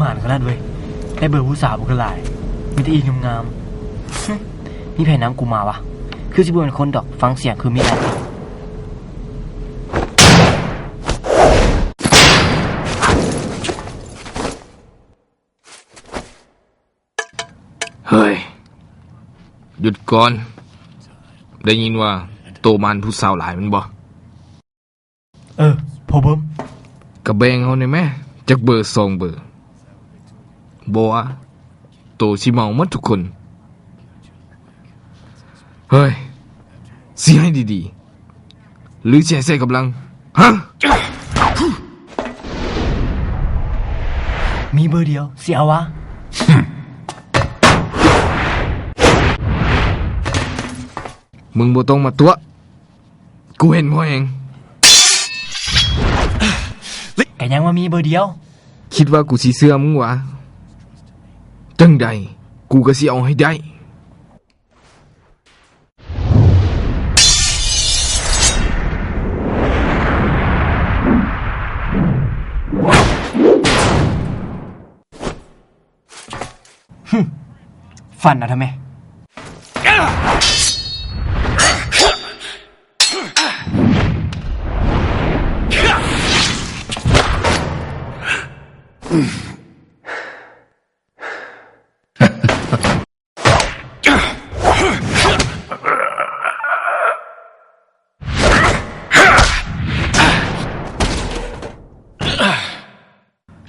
ໝານຂະໜາດເວີຍ ໄດ້ເບີຜູ້ສາວບໍ່ຄືຫຼາຍ ມີແຕ່ອີງາມໆ. ມີໃຜນຳກູມາວະ? ຄືຊິບໍ່ແມ່ນຄົນດອກ ຟັງສຽງຄືມີຫຼາຍຄົນ. ເຮີ້ຍ ຢຸດກ່ອນ. ໄດ້ຍິນວ່າໂຕໝານຜູ້ສາວຫຼາຍແມ່ນບໍ່? ເອີ ພໍ່ເບິ່ມ. ກະແບ່ງເຮົາແດ່ແມ ຈັກເບີສອງເບີ. ບໍ່ວ່າ ໂຕຊິເມົາໝົດທຸກຄົນ. ເຮີ້ຍ ຊິໃຫ້ດີໆ ຫຼືຊິໃຫ້ໃຊ້ກຳລັງ? ຮະ? ມີເບີດຽວ ຊິເອົາວະ? ມຶງບໍ່ຕ້ອງມາຕົວະ ກູເຫັນພໍແຮງ. ກະຍັງວ່າມີເບີດຽວ. ຄິດວ່າກູຊິເຊື່ອມຶງຫວາ? ຈັ່ງໃດ ກູກະຊິເອົາໃຫ້ໄດ້. ຝັນເອົາເຖາະແມ.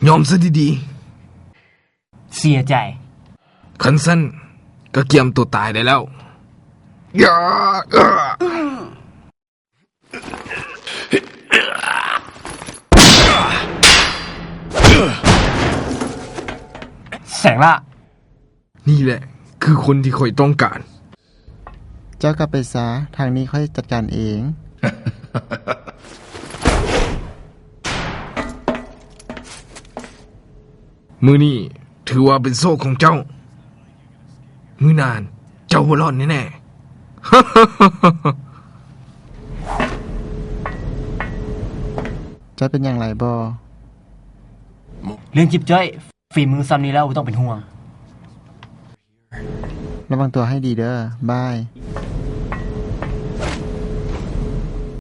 ຍອມຊະດີໆ. ເສຍໃຈ. ຄັນຊັ້ນກະກຽມໂຕຕາຍໄດ້ແລ້ວ. ແສງລ່າ. ນີ້ແຫຼະຄືຄົນທີ່ຂ້ອຍຕ້ອງການ. ເຈົ້າກັບໄປຊະ, ທາງນີ້ຂ້ອຍຈັດການເອງ. ມື້ນີ້ຖືວ່າເປັນໂຊກຂອງເຈົ້າ. ມື້ໜ້າເຈົ້າບໍ່ລອດແນ່ໆ. ເຈົ້າເປັນຫຍັງຫຼາຍບໍ່? ເລື່ອງຈິບຈ້ອຍ. ຝີມືຊ່ຳນີ້ແລ້ວບໍ່ຕ້ອງເປັນຫ່ວງ. ລະວັງຕົວໃຫ້ດີເດີ. ບາຍ.